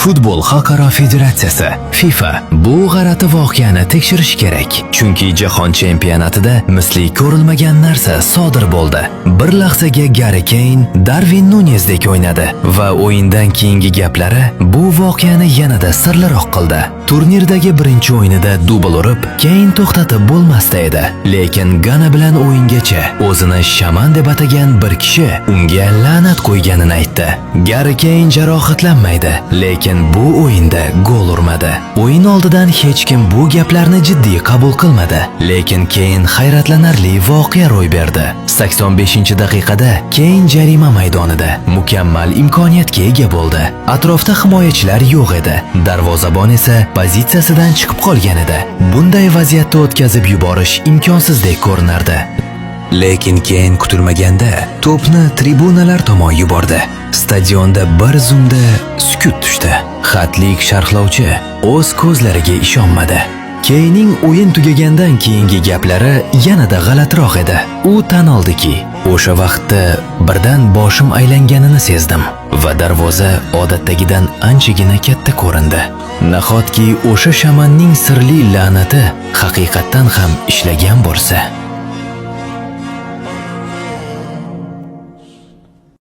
Futbol xalqaro federatsiyasi FIFA bu g'alati voqeani tekshirishi kerak. Chunki jahon chempionatida misli ko'rilmagan narsa sodir bo'ldi. Bir lahzaga Garri Keyn Darvin Nunezdek o'ynadi va o'yindan keyingi gaplari bu voqeani yanada sirliroq qildi. Turnirdagi birinchi o'yinida dubl urib, Keyn to'xtatib bo'lmasda edi. Lekin Gana bilan o'yingacha o'zini shaman deb atagan bir kishi unga la'nat qo'yganini aytdi. Garri Keyn jarohatlanmaydi, lekin bu o'yinda gol urmadi. O'yin oldidan hech kim bu gaplarni jiddiy qabul qilmadi, lekin keyin hayratlanarli voqea ro'y berdi. 85-daqiqada Keyn jarima maydonida mukammal imkoniyatga ega bo'ldi. Atrofda himoyachilar yo'q edi. Darvozabon esa pozitsiyasidan chiqib qolgan edi. Bunday vaziyatda o'tkazib yuborish imkonsizdek ko'rinardi. Lekin keyin kutilmaganda to'pni tribunalar tomon yubordi. Stadionda bir zumda sukut tushdi. Xatlik sharhlovchi o'z ko'zlariga ishonmadi. Keyning o'yin tugagandan keyingi gaplari yanada g'alatiroq edi. U tan oldiki, o'sha vaqtda birdan boshim aylanganini sezdim va darvoza odatdagidan anchagina katta ko'rindi. Nahotki o'sha shamanning sirli la'nati haqiqatdan ham ishlagan bo'lsa?